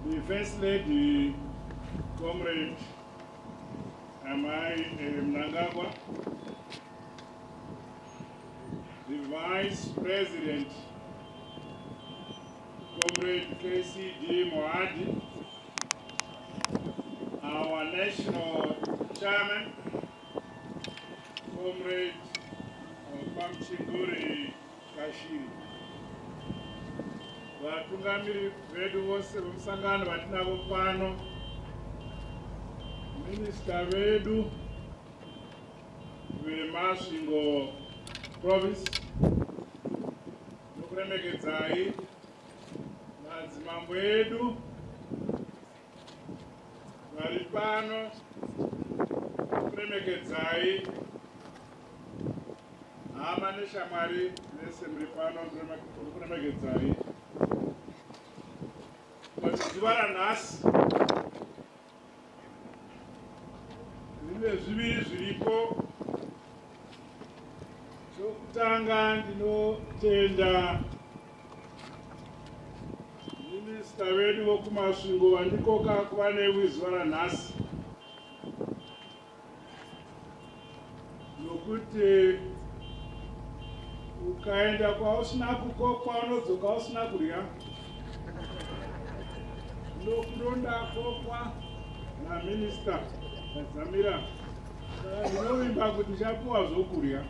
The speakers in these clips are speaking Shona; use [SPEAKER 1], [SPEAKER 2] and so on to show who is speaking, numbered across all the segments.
[SPEAKER 1] The First Lady, Comrade Amai Mnangagwa, the Vice President, Comrade KCD Mohadi, our National Chairman, Comrade Pamchinguri Kashiri, vatungamiri vedu vose vemusangano vatinavo pano, minista vedu veMasvingo Province, nokuremekedzai madzimambo edu vari pano, nokuremekedzai hama neshamwari mese muri pano, nokuremekedzai. Zuva ranhasi rine zviviri zviripo. Chokutanga, ndinotenda minista vedu vokuMasvingo vandikoka kuva newe zuva ranhasi, nokuti ukaenda kwausina kukokwa unodzoka usina kudya. Ndokundakokwa naminista Kadzamira, ndinovimba kuti ndichapiwa zvokudya.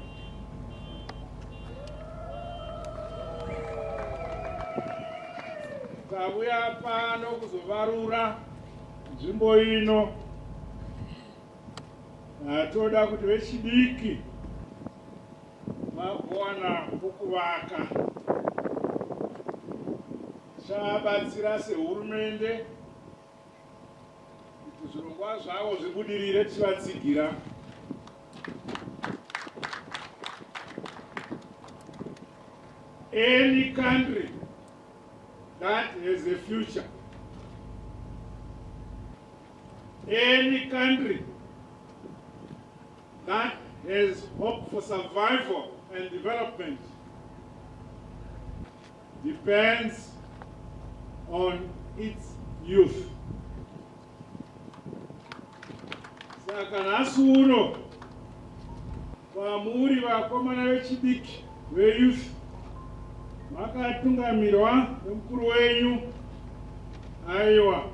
[SPEAKER 1] Tauya pano kuzovarura nzvimbo ino. Toda kuti vechidiki vagowana pokuvaka. Tichavabatsira sehurumende kuti zvirongwa zvavo zvibudirire, tichivatsigira. Any country that has a future, any country that has hope for survival and development depends on its youth. Saka nhasi uno kwamuri vakomana vechidiki veyouth, makatungamirwa nemukuru wenyu, aiwa,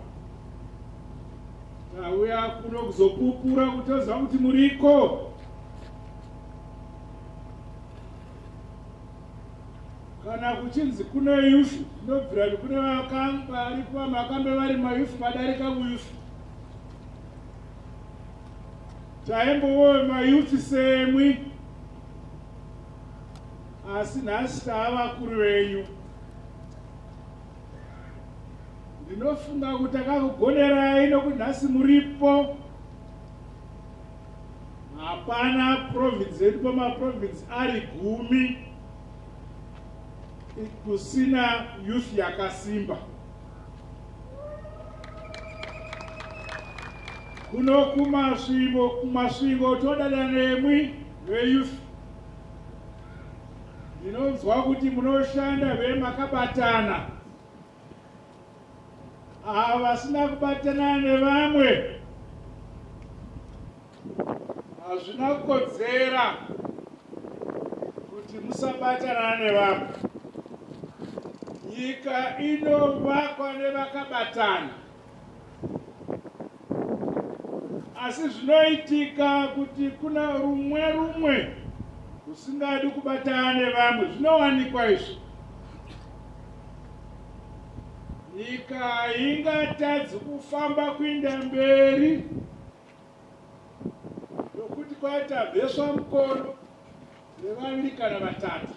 [SPEAKER 1] tauya kuno kuzopupura kuti toziva kuti muriko. Kana kuchinzi kune youth, ndobvira kune varipo makambe vari mayouth vadarika kuyouth. Taimbowo mayouth semwi, asi nhasi tava vakuru venyu. Ndinofunga kuti takakugonerai nokuti nhasi muripo. Hapana province yedu pamaprovince ari 10 kusina youth yakasimba. Kuno kuMasvingo, kuMasvingo todada nemwi veyouth. Ndinonzwa kuti munoshanda vemakabatana. Ava vasina kubatana nevamwe, hazvina kukodzera kuti musabatana nevamwe. Nyika inovakwa nevakabatana, asi zvinoitika kuti kuna rumwe rumwe rusingadi kubatana nevamwe. Zvinowanikwa izvi. Nyika ingatadzi kufamba kuinda mberi nokuti kwaita bheswa mukono nevaviri kana vatatu.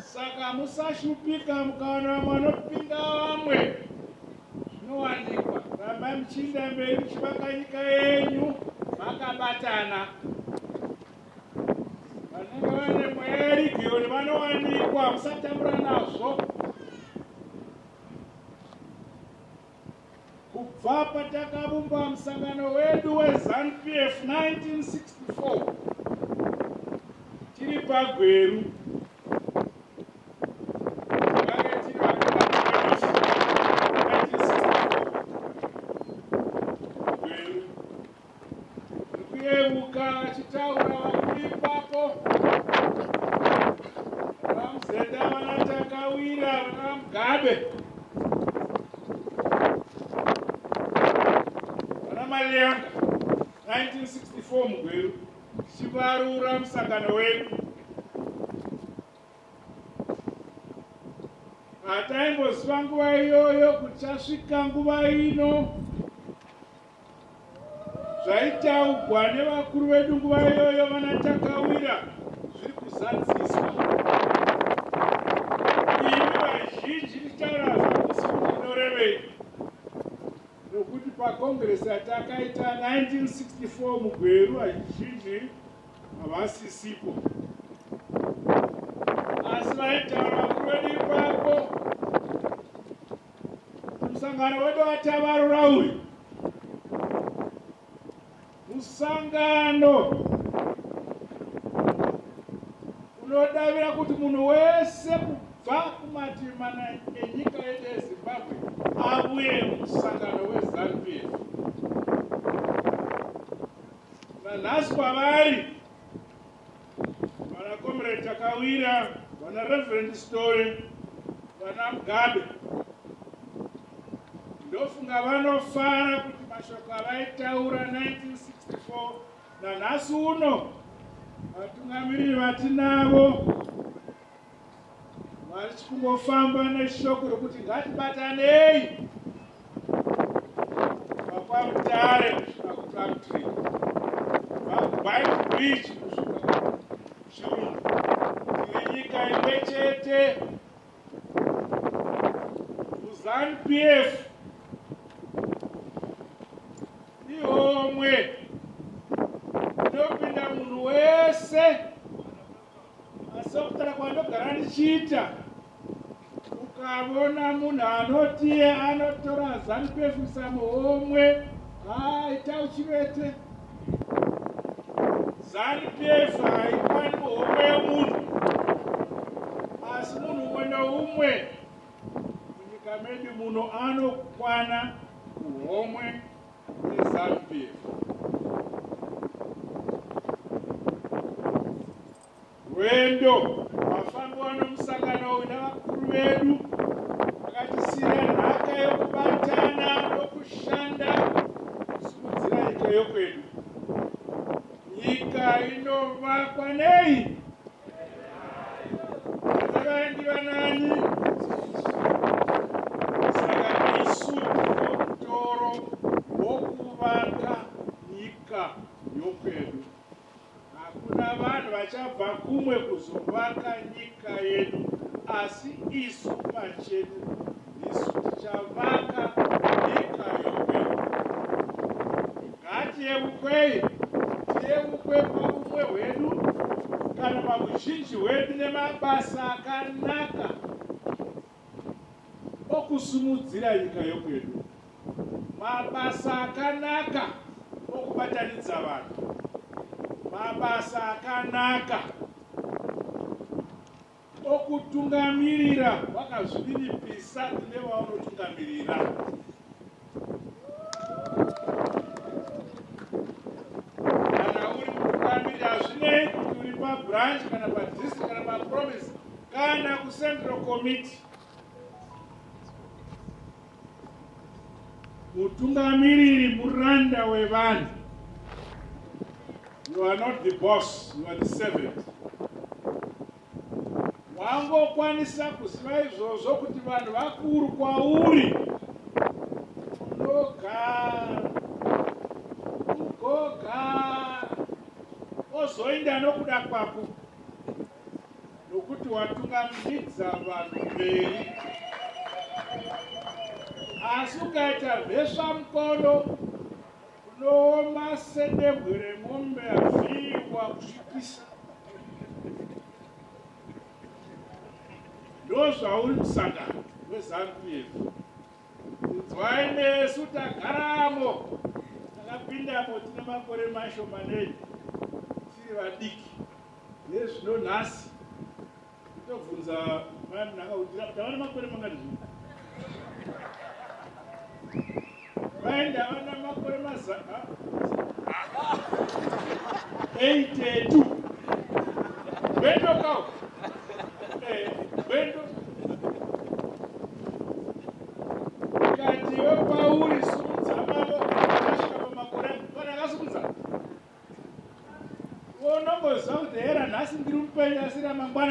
[SPEAKER 1] Saka musashupika mukaona vamwe vanopinga vamwe, zvinowanikwa. Rambai muchiinda mberi muchivaka nyika yenyu makabatana. Vanenge vane mweya yerigiyoni vanowanikwa, musatambura nazvo. Kubva patakavumba musangano wedu weZANU-PF 1964 tiri paGweru, vange tiri Takawira, vana Mugabe, vana Malianga, 1964 muGweru, tichivarura musangano wedu. Hataimboziva nguva iyoyo kuti chasvika nguva ino. Zvaitaugwa nevakuru vedu nguva iyoyo vana Takawira zviri kuzadziswa. Imi vazhinji ndichitaura zvakusi kuti inorevei, nokuti pakongresi yatakaita 1964 muGweru vazhinji havasisipo, asi vaitaura vakuru vedu ipapo musangano wedu watavarura uyu musangano unodavira kuti munhu wese kubva kumativi mana enyika yedu yeZimbabwe auye musangano weZANU-PF. Nanhasi kwavari vana Comrade Takawira, vana Reverend Story, vana Mugabe, ndofunga vanofara kuti mashoko avaitaura 1964 nanhasi uno vatungamiriri vatinavo vari kungofamba neshoko rokuti ngatibatanei kubva kwaMutare kusvika kuPlumtree, kubva kuBeitbridge kusvika kuChirundu, tiri nyika imwe chete. KuZANU-PF ihomwe inopinda munhu wese, asi okutaura kwandogara ndichiita, ukavona munhu anotiye anotora ZANU-PF samuhomwe, haita uchivete. ZANU-PF haikwani muhomwe yemunhu, asi munhu umwe neumwe munyika medu muno anokwana kuhomwe yeZANU-PF. Rwendo rwafambiwa nomusangano uyu navakuru vedu vakatisiyira nhaka yokubatana nokushanda kusimudzira nyika yokwedu. Nyika inovakwa nei? Vaendi vanani? Saka isu tine mutoro wokuvaka nyika yokwedu. Hakuna vanhu vachabva kumwe kuzovaka nyika yedu, asi isu pachedu ndisu tichavaka nyika yokwedu. Ngatiyeukwei, tiyeukwe paumwe hwedu kana pauzhinji hwedu nemabasa akanaka okusumudzira nyika yokwedu, mabasa akanaka okubatanidza vanhu, mabasa akanaka okutungamirira wakazvininipisa kune vaunotungamirira. Kana uri mutungamiriri, hazvinei kuti uri pabranch kana padistrict kana paprovince kana kucentral committee, mutungamiriri muranda wevanhu. You are not the boss, you are the servant. Wangokwanisa kuziva izvozvo kuti vanhu vakuru kwauri, unogara ugogara ozoinda nokuda kwako, nokuti watungamidza vanhu mberi. Asi ukaita mhesva mukono, unooma sedebwe remombe avhiyiwa kusvipisa. Ndozvauri musangano weZANU-PF. Inzwai, nesu tagaramo, takapindamo tine makore mashomanene, tiri vadiki. Nezvino nhasi tobvunza mai Munanga kuti tava nemakore mangani zvino. Mai, ndava namakore maza 82. Gwendo kau gwendo.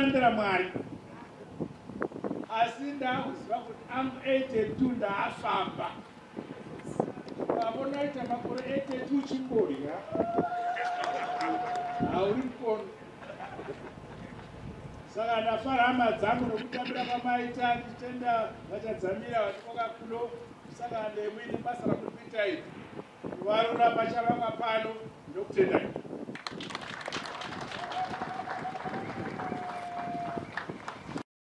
[SPEAKER 1] Ramangwana nderamwari. Asi ndakuziva kuti am 82, ndaafamba. Ukavona makore 82 uchingorya, hauri mukono. Saka ndafara, hama dzangu, nokutambira kwamaita. Ndichitenda vachadzamira vatikoka kuno kusangana nemwi nebasa ramuri kuita iri kuvarura pachavakwa pano. Ndokutendai.